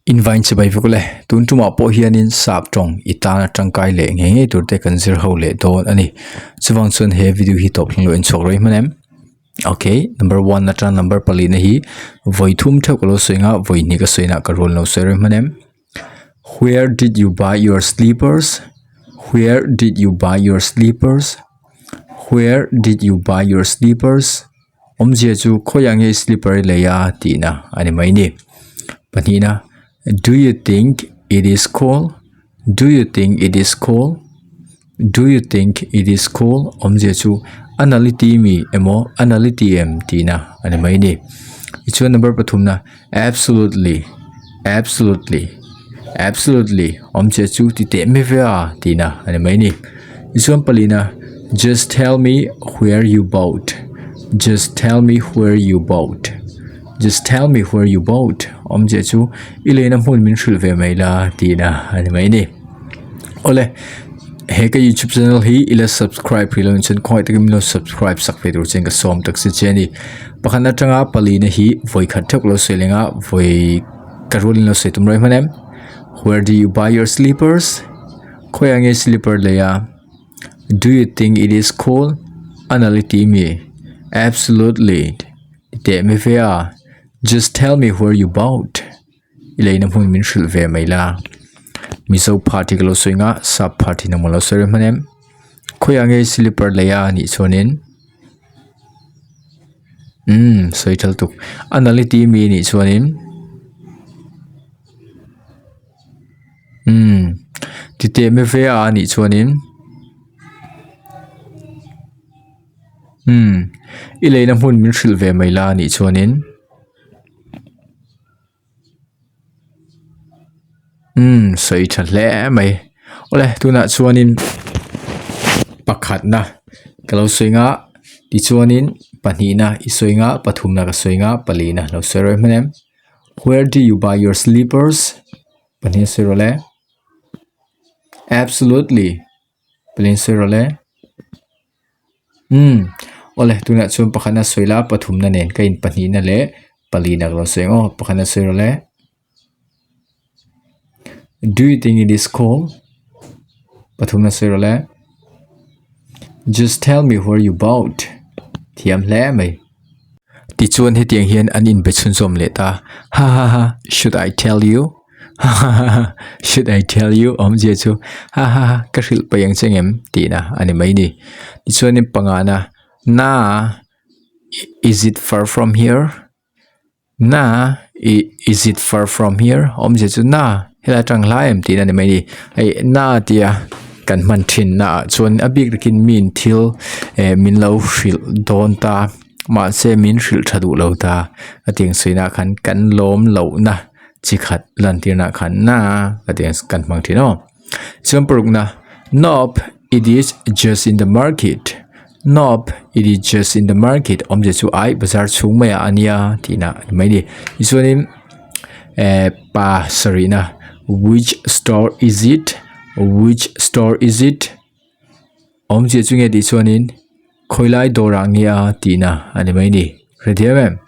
Invain chibai vek ule, tun tumah pawh hianin sap tawng i tan a tangkai leh ngei ngei tur te kan zir ho leh dawn a ni. Chuvang chuan he video hi tawp thleng lo en chhuak rei hman em? Ok, number one atang number palina hi vawi thum theuh ka lo sawi anga vawi hnih ka sawi na ka rual lo sawi rei hman em? Where did you buy your slippers? Where did you buy your slippers? Where did you buy your slippers? Awmzia chu khawiah nge slipper i lei a tihna a ni mai ni. Pahnihna do you think it is cool? Do you think it is cool? Do you think it is cool? Awmzia chu a nalh i ti mi emaw a nalh i ti em tihna a ni mai ni. Tichuan number pathumna absolutely absolutely absolutely awmzia chu ti teh mai ve a tihna a ni mai ni. Tichuan palina just tell me where you bought just tell me where you bought just tell me where you bought awmzia chu i leina hmun min hrilh ve mai la tihna a ni mai ni. Awle he ka youtube channel hi ila subscribe hrih loh chuan khawngaih takin min lo subscribe sak ve tur chuan ka sawm tak si che a ni. Pakhat atanga palina hi vawi khat theuh lo sawi leng a vawi ka rualin lo sawi tum reng hman em where do you buy your slippers khawiah nge slipper lei a do you think it is cool a nalh i ti mi absolutely ti teh mai ve a just tell me where you bought. I leina hmun min hrilh ve mai la mizo party ka lo sawi ang a sap party nang maw lo sawi reng hman em khawiah nge slipper lei a nih chuanin umm sawi ṭhal tuk a nalh i tih mi nih chuanin umm ti teh mai ve a nih chuanin umm i leina hmun min hrilh ve mai la nih chuanin. Umm sawi tha hle mai awle tunah chuanin pakhatna ka lo sawi ang a tichuanin pahnihna i sawi ang a pathumna ka sawi ang a palina lo sawi rawh hman em where do you buy your slippers pahnih a sawi rawh le absolutely pahnih a sawi rawh le. Umm awle tunah chuan pakhatna sawi la pathumna nen ka in pahnihna leh palina ka lo sawi ang aw pakhatna sawi rawh le do you think it is cool pathumna sawi rawh le just tell me where you bought thiam hle mai tichuan hetiang hian an inbe chhunzawm leh ta ha ha ha should I tell you. Ha ha ha ha should I tell you awmzia chu ha ha ha ka hrilh paih ang che ngem tihna a ni mai ni tichuanin pangana na is it far from here na is it far from here awmzia chu na helai atang hlai em tihna a ni mai ni hei na tia kan hman thin na ah chuan a bik takin min thil eh min lo hrilh dawn ta mahse min hrilh tha duh lo ta a tiang sawi na khan kan lawm lohna. Chi khat lantirna khan na ka tih ang kan hmang thin aw. Chuan parukna Nope, it is just in the market. Nope, it is just in the market awmzia chu ai bazar chhung maiah a nia tihna a ni mai a ni. Tichuanin eh pa sarihna which store is it? Which store is it? Awmzia chu nge tih chuanin khawilai dawrah nge a tihna a ni mai a ni. Hrethiam em?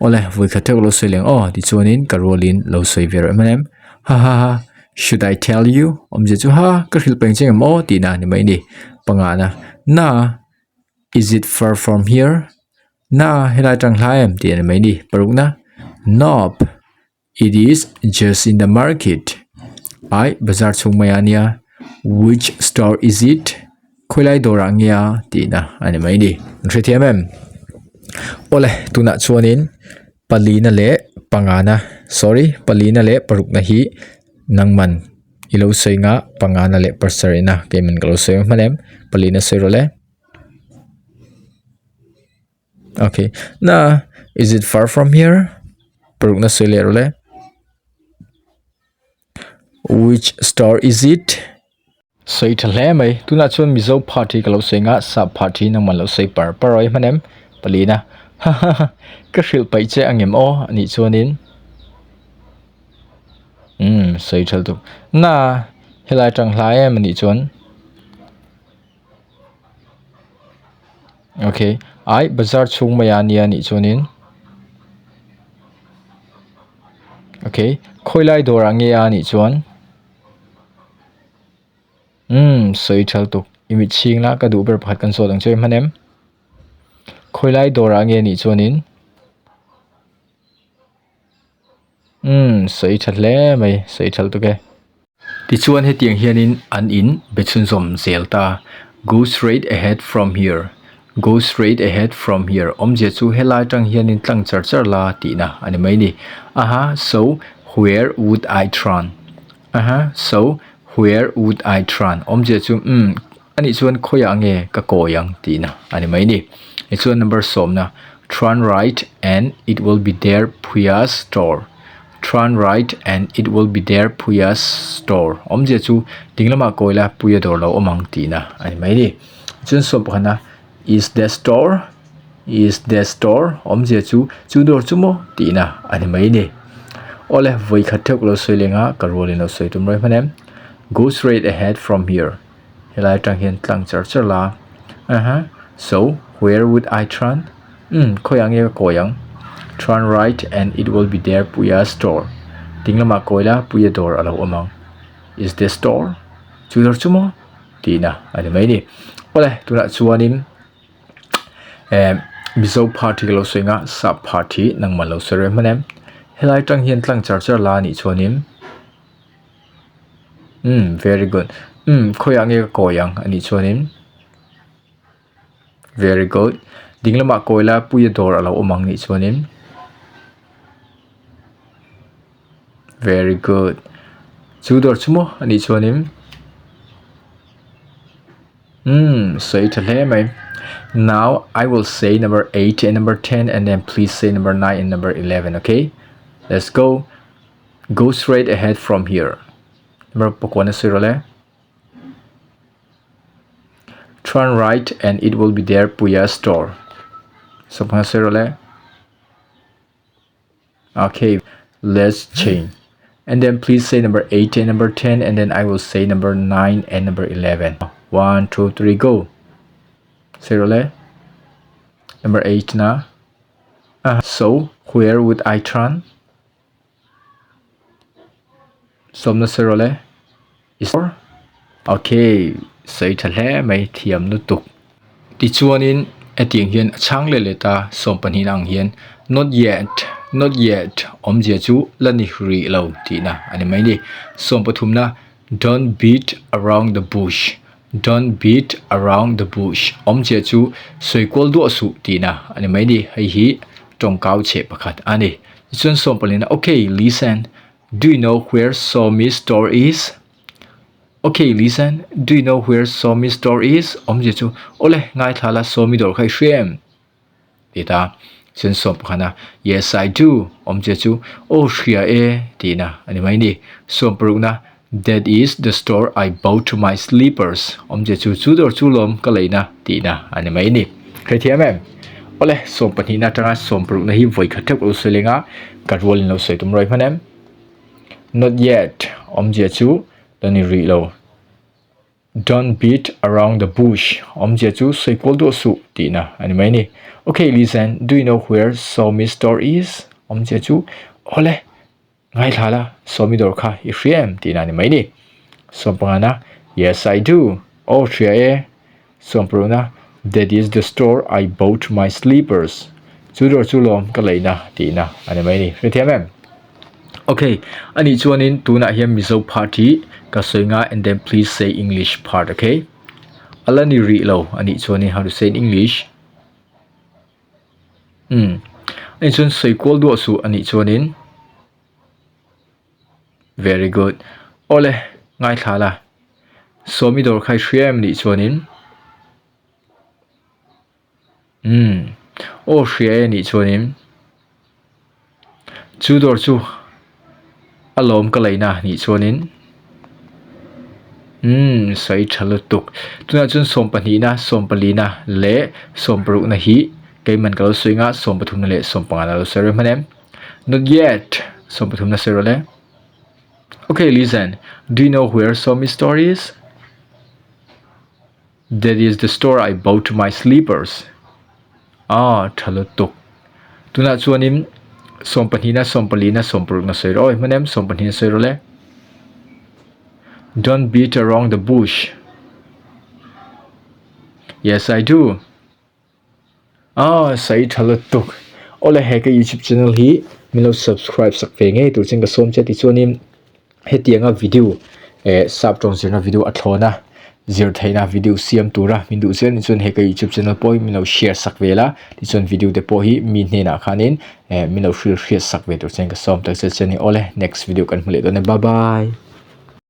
Awle vawi khat theuh lo sawi leng aw tichuanin ka rualin lo sawi ve rawh em em ha ha ha should I tell you awmzia chu ha ka hrilh peng che em aw tihna a ni mai a ni pangana na is it far from here na helai atang hlai em tih a ni mai a ni parukna nope It is just in the market. Ai bazar chhung mai ah nia which store is it? Khawilai dawrah nge a tihna a ni mai a ni. An hrethiam em? Awle tunah chuanin palina leh pangana sorry palina leh parukna hi nangman i lo sawi nga pangana leh pasarihna keiman ka lo sawi hman em palina sawi rawh le. Okay na is it far from here paruk na sawi leh rawh le which store is it sawi tha hle mai tunah chuan mizo part hi ka lo sawi ang a sap part hi nangmah lo sawi par par awih hman em palina ha ha ha ka hrilh paih che ang em aw anih chuanin umm sawi tha lutuk na helai atang hlai em anih chuan. Okay ai bazar chhung mai ah ania nih chuanin okay. Khawilai dawrah nge a nih chuan? Umm, sawi thal tuk. I mit chhing la, ka duh ber pakhat kan sawt ang che hman em? Khawilai dawrah nge nih chuanin? Umm, sawi tha hle mai, sawi thal tuk e. Tichuan hetiang hianin an in be chhunzawm zel ta, Go straight ahead from here, go straight ahead from here, awmzia chu helai atang hianin tlang char char la tihna a ni mai ni. Aha, so where would I turn? Aha, so where would I turn? Awmzia chu umm, anih chuan khawiah nge ka kawi ang tihna a ni mai ni. Tichuan number sawmna, Turn right and it will be there Puia store. Turn right and it will be there Puia store. Awmzia chu ding lamah kawi la Puia dawr lo awm ang tihna a ni mai ni. Chuan sawm pakhana is the store is the store awmzia chu chu dawr chu maw tihna a ni mai ni. Awle vawi khat theuh ka lo sawi leng a ka rualin lo sawi tum rawih hman em. Go straight ahead from here. Helai atang hian tlang char char la. Aha, so where would I turn? Umm, khawiah nge ka kawi ang? Turn right and it will be there Puia store. Ding lamah kawi la, Puia dawr a lo awm ang. Is the store? Chu dawr chu maw? Tihna a ni mai ni. Awle, tunah chuanin eh Mizo part hi ka lo sawi ang a, Sap part hi nangmah lo sawi reng hman em? Helai atang hian tlang char char la anih chuanin Umm very good umm khawiah nge ka kawi ang anih chuanin very good ding lamah kawi la puia dawr a lo awm ang nih chuanin very good chu dawr chu maw anih chuanin umm sawi tha hle mai now I will say number 8 and number 10 and then please say number 9 and number 11 okay let's go. Go straight ahead from here. Number pakua na sawi rawh le. Turn right and it will be there Puia store. Sawmhna sawi rawh le. Okay, let's change. And then please say number 8 and number 10 and then I will say number 9 and number 11. 1, 2, 3, go. Sawi rawh le. Number 8 na. So, where would I turn? Sawmna sawi rawh le i sawr ok sawi tha hle mai thiam lutuk tichuanin hetiang hian a chhang leh leh ta sawm pahnihna ang hian not yet not yet awmzia chu la ni rih lo tihna a ni mai a ni sawm pathumna don't beat around the bush don't beat around the bush awmzia chu sawi kual duah suh tihna a ni mai a ni hei hi tawngkau chheh pakhat a ni. Tichuan sawm palina ok listen do you know where Sawmi store is? Ok listen do you know where Sawmi store is? Awmzia chu awle ngaithla la Sawmi dawr kha i hria em? Ti ta chuan sawm pakhana yes I do awmzia chu aw hria e tihna a ni mai ni. Sawm parukna that is the store I bought my slippers awmzia chu chu dawr chu lawm ka leina tihna a ni mai ni. Hrethiam em? Awle, sawm pahnihna atanga sawm parukna hi vawi khat theuh ka lo sawi leng a, ka rualin lo sawi tum rawih hman em? Not yet awmzia chu la ni rih lo. Don't beat around the bush awmzia chu sawi kual duah suh tihna a ni mai ni. Okay, listen, do you know where Sawmi store is? Awmzia chu awle, Ngaithla la, Sawmi dawr kha i hria em? tihna a ni mai ni. Sawm pangana, Yes, I do. Aw, hria e. Sawm parukna, That is the store I bought my slippers. Chu dawr chu lawm ka leina tihna a ni mai ni. Hrethiam em? Ok, anih chuanin tunah hian Mizo part hi ka sawi nga and then please say English part, ok? A la ni rih lo anih chuanin how to say in English? Umm anih chuan sawi kual duah suh anih chuanin very good awle ngaithla la sawmi dawr kha i hria em nih chuanin umm aw hria e nih chuanin. Chu dawr chu a lawm ka leina nih chuanin umm sawi tha lutuk tunah chuan sawm pahnihna sawm palina leh sawm parukna hi keimah ka lo sawi anga sawm pathumna leh sawm pangana lo sawi reng hman em not yet sawm pathumna sawi rawh le okay listen do you know where sawmi store is That is the store I bought my slippers. Ah, tha lutuk. Tunah chuanin Sawmpahnihna, sawmpalina, sawmparukna sawi rawh awi hman em? Sawmpahnihna sawi rawh le. Don't beat around the bush. Yes, I do. Ah, sawi tha lutuk. Awle he ka YouTube channel hi min lo subscribe sak ve ngei tur chuan ka sawm che tichuanin hetianga video eh sap tawng zirna video a thlawn a zir theihna video siam tura min duh zel ni chuan he ka youtube channel pawh hi min lo share sak ve la tichuan video te pawh hi mi hnenah khanin eh min lo hrilh hriat sak ve tur chuan ka sawm tak zet che a ni. Awle next video kan hmu leh dawn e bye bye.